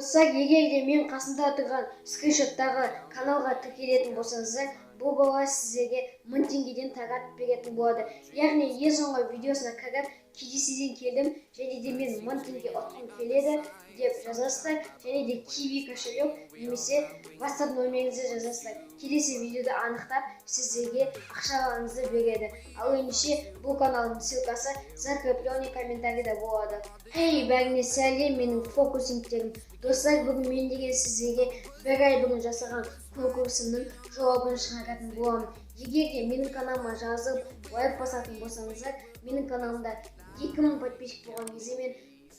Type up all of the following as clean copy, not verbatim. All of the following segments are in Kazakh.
Достар, егер де мен қасымда тұрған скриншоттағы каналға тіркелетін болсаңыздар, бұл бала сіздерге 1000 теңгеден таратып беретін болады. Яғни ең соңғы видеосына кіріп, «Кездесуден келдім және де мен 1000 теңге ұтқым келеді» деп жазасыздар және де Киви кошелек немесе WhatsApp номеріңізді жазасыздар. Келесі видеода анықтап, сіздерге ақшаларыңызды береді. Ал ендеше, бұл каналдың ссылкасы закрепленный комментарийда болады. Хей, бәріне сәлем, менің фокусингтерім! Достар, бүгін мен деген сіздерге бір ай бұрын жасаған конкурсымның жауабын шығаратын боламын. Егер де менің каналыма жазып, лайк басатын болсаңыздар, менің каналымда 2000 подписчик болған кезде мен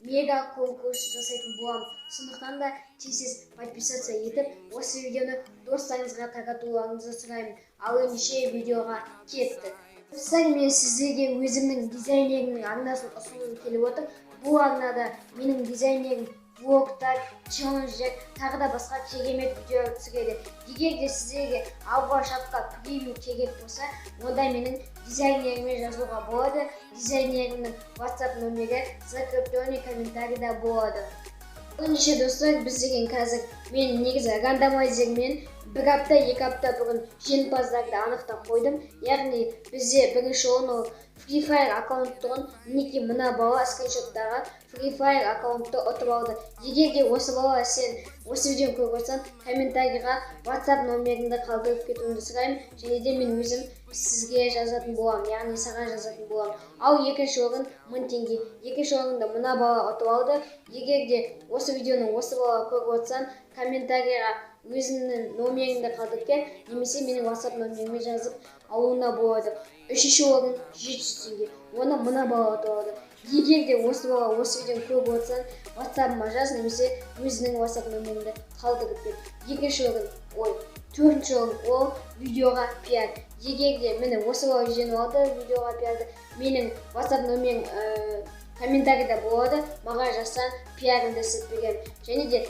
мега конкурс жасайтын боламын. Сондықтан да тез тез подписаться етіп, осы видеоны достарыңызға таратуларыңызды сұраймын. Ал ендеше, видеоға кеттік. Достар, мен сіздерге өзімнің дизайнерімнің арнасын ұсынғым келіп отыр. Бұл арнада менің дизайнерім влогтар, челлендждер, тағы да басқа керемет видеолар түсіреді. Егер де сіздерге алба шапка превью керек болса, онда менің дизайнеріме жазуға болады. Дизайнерімнің WhatsApp номері закрепленный комментарийда болады. Ендеше, достар, біз деген қазір мен негізі рандомайзермен бір апта, 2 апта бұрын жеңімпаздарды анықтап қойдым. Яғни бізде бірінші орын, ол Free Fire аккаунт тұғын. Мінекей, мына бала скриншоттағы Free Fire аккаунтты ұтып алды. Егер де осы бала, сен осы видеоны көріп отырсаң, комментарийға WhatsApp номеріңді қалдырып кетуіңді сұраймын және де мен өзім сізге жазатын боламын, яғни саған жазатын боламын. Ал екінші орын 1000 теңге. Екінші орынды мына бала ұтып алды. Егер де осы видеоны, осы бала, көріп отырсаң, комментарийға өзіңнің номеріңді қалдырып кет немесе менің WhatsApp номеріме жазып алуына болады. Үшінші орын 700 теңге. Оны мына бала ұтып алды. Егер де осы бала, осы видеоны көріп отырсаң, WhatsApp'ыма жаз немесе өзіңнің WhatsApp номеріңді қалдырып кет. Екінші орын, ой, төртінші орын, ол видеоға пиар. Егер де, міне, осы бала жеңіп алды видеоға пиарды. Менің WhatsApp номерім комментарийда болады, маған жазсаң, пиарымды істеп беремін. Және де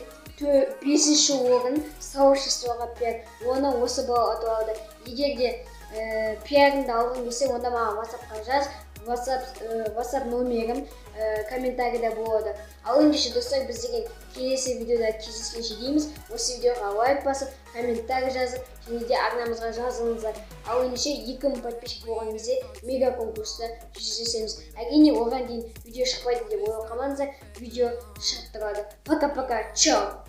бесінші орын сообществоға пиар. Оны осы бала ұтып алды. Егер де пиарыңды алғың келсе, онда маған WhatsAppқа жаз. WhatsApp номерім комментарийда болады. Ал ендеше, достар, біз деген келесі видеода кездескенше дейміз. Осы видеоға лайк басып, комментарий жазып және де арнамызға жазылыңыздар. Ал ендеше, 2000 подписчик болған кезде мега конкурста жүздесеміз. Әрине, оған дейін видео шықпайды деп ойлап қалмаңыздар, видео шығып тұрады. Пока пока, чао!